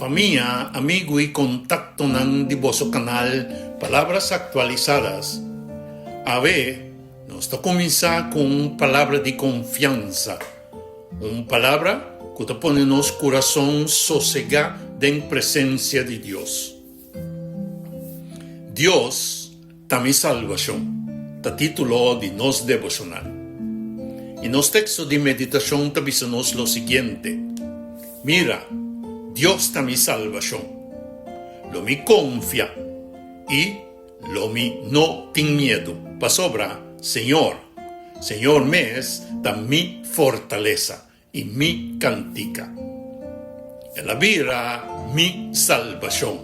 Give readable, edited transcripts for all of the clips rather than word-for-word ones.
Famia, amigu i kontaktonan di boso kanal Palabras Actualizadas. Awe nos ta kuminsá ku un palabra di konfiansa, un palabra ku ta pone nos kurason sosegá den presensia di Dios. Dios ta mi salbashon ta título di nos deboshonal. I nos teksto di meditashon ta bisa nos lo siguiente, Mira, Dios ta mi salbashon. Lo mi konfia i lo mi no tin miedu, pasobra Señor, Señor mes ta mi fortalesa i mi kantika. El a bira mi salbashon.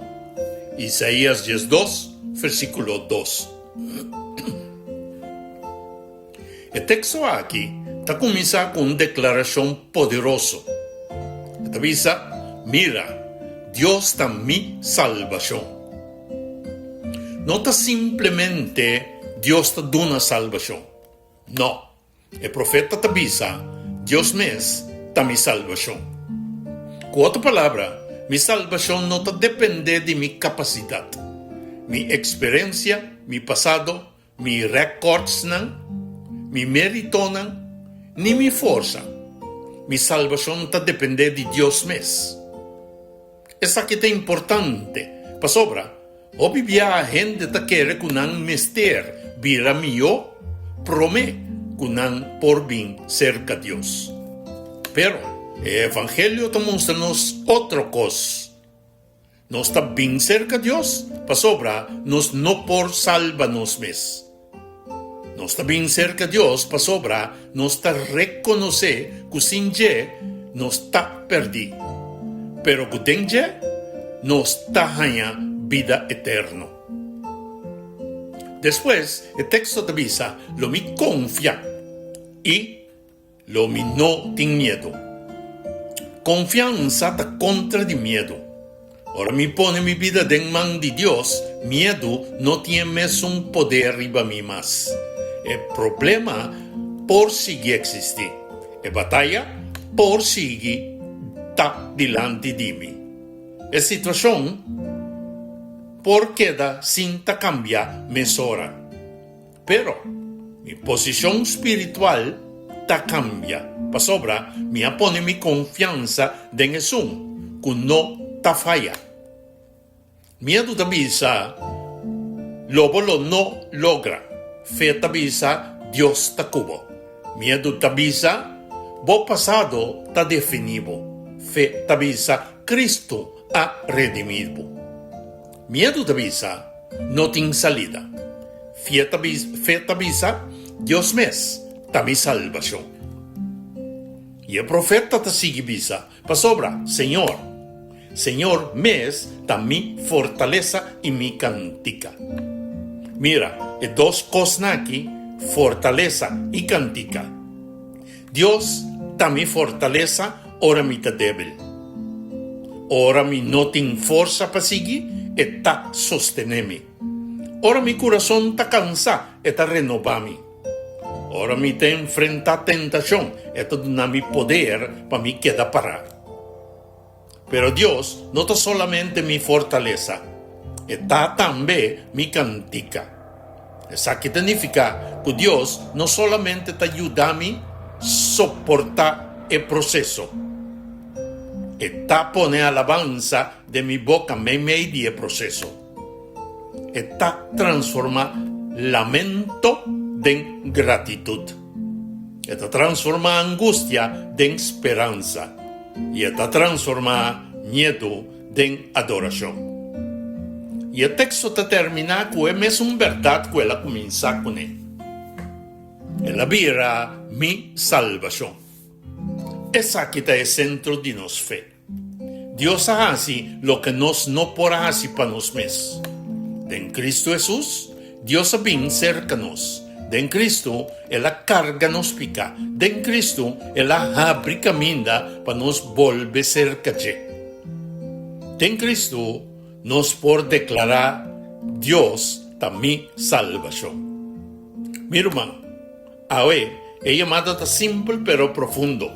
Isaías diesdos, versíkulo dos. E teksto aki ta kuminsá ku un deklarashon poderoso. E ta bisa, Mira, Dios ta mi salbashon. No ta simplemente Dios ta duna salbashon. No. E profeta ta bisa, Dios mes ta mi salbashon. Ku otro palabra, mi salbashon no ta dependé di mi kapasidat, mi eksperensia, mi pasado, mi rèkòrdsnan, mi méritonan, ni mi forsa. Mi salbashon ta dependé di Dios mes. Esaki ta importante, pasobra hopi biaha hende ta kere ku nan mester bira mihó promé ku nan por bin serka Dios. Pero e Evangelio ta mustra nos otro kos. Nos ta bin serka Dios pasobra nos no por salba nos mes. Nos ta bin serka Dios pasobra nos ta rekonosé ku sin dje nos ta pèrdí, pero ku den dje nos ta haña bida eterno. Despues e teksto ta bisa, Lo mi konfia i. Lo mi no tin miedu. Konfiansa ta kontra di miedu. Ora mi pone mi bida den man di Dios, miedu no tin e mesun poder riba mi mas. E problema por sigui eksistí. E bataya por sigui ta dilanti di mi. E situashon por keda sin ta kambia mesora. Pero, mi posishon spiritual ta kambia pasobra mi a pone mi konfiansa den esun ku no ta faya. Miedu ta bisa, Lo bo lo no logra. Fe ta bisa, Dios ta ku bo. Miedu ta bisa, Bo pasado ta definí bo. Fe ta bisa, Kristu a redimí bo. Miedu ta bisa, No tin salida. Fie ta fe ta bisa, Dios mes ta mi salbashon. I e profeta ta sigui bisa, Pasobra Señor, Señor mes ta mi fortalesa i mi kantika. Mira, e dos kosnan aki, fortalesa i kantika. Dios ta mi fortalesa ora mi ta débil. Ora mi no tin forsa pa sigui, e ta sostené mi. Ora mi kurason ta kansá, e ta renobá mi. Ora mi ta enfrentá tentashon, e ta duna mi poder pa mi keda pará. Pero Dios no ta solamente mi fortalesa, e ta tambe mi kantika. Esaki ta nifiká ku Dios no solamente ta yuda mi soportá e proseso, e ta pone alabansa den mi boka meimei di e proseso. E ta transformá lamento den gratitut. E ta transformá angustia den speransa. I e ta transformá miedu den adorashon. I e teksto ta terminá ku e mesun bèrdat ku el a kuminsá kuné, El a bira mi salbashon. Esaki ta e sentro di nos fe. Dios a hasi loke nos no por a hasi pa nos mes. Den Kristu Hesus, Dios a bin serka nos. Den Kristu, el a karga nos piká. Den Kristu, el a habri kaminda pa nos bolbe serka dje. Den Kristu, nos por deklará, Dios ta mi salbashon. Mi ruman, awe e yamada ta simpel pero profundo.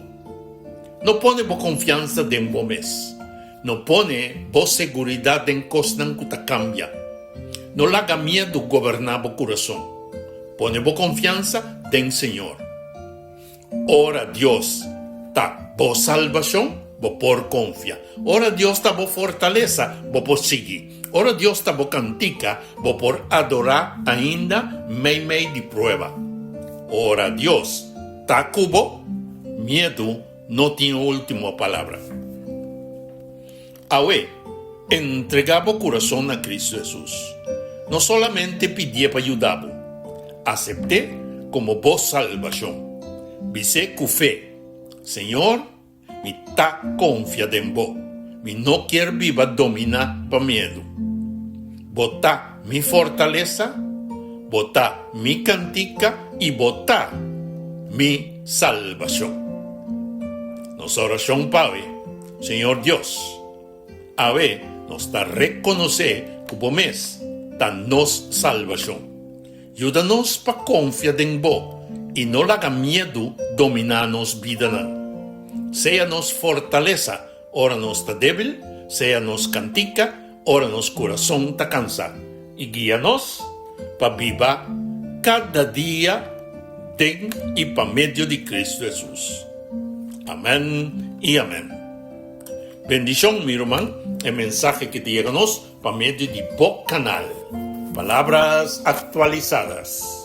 No pone bo konfiansa den bo mes. No pone bo seguridat den kosnan ku ta kambia. No laga miedu goberná bo kurason. Pone bo konfiansa den Señor. Ora Dios ta bo salbashon, bo por konfia. Ora Dios ta bo fortalesa, bo por sigui. Ora Dios ta bo kantika, bo por adorá ainda meimei di prueba. Ora Dios ta ku bo, miedu no tin último palabra. Awe, entregá bo kurason na Kristu Hesus. No solamente pidié pa yuda bo, asept'é komo bo salbashon. Bis'é ku fe, Señor, mi ta konfia den bo. Mi no kier biba dominá pa miedu. Bo ta mi fortalesa, bo ta mi kantika i bo ta mi salbashon. Nos orashon pa awe. Señor Dios, awe nos ta rekonosé ku bo mes ta nos salbashon. Yuda nos pa konfia den bo i no laga miedu dominá nos bidanan. Sea nos fortalesa ora nos ta débil, sea nos kantika ora nos kurason ta kansá, i guia nos pa biba kada dia den i pa medio di Kristu Hesus. Amèn i amèn. Bendishon mi ruman, e mensahe ki ta yega nos pa medio di bo kanal. Palabras Actualizadas.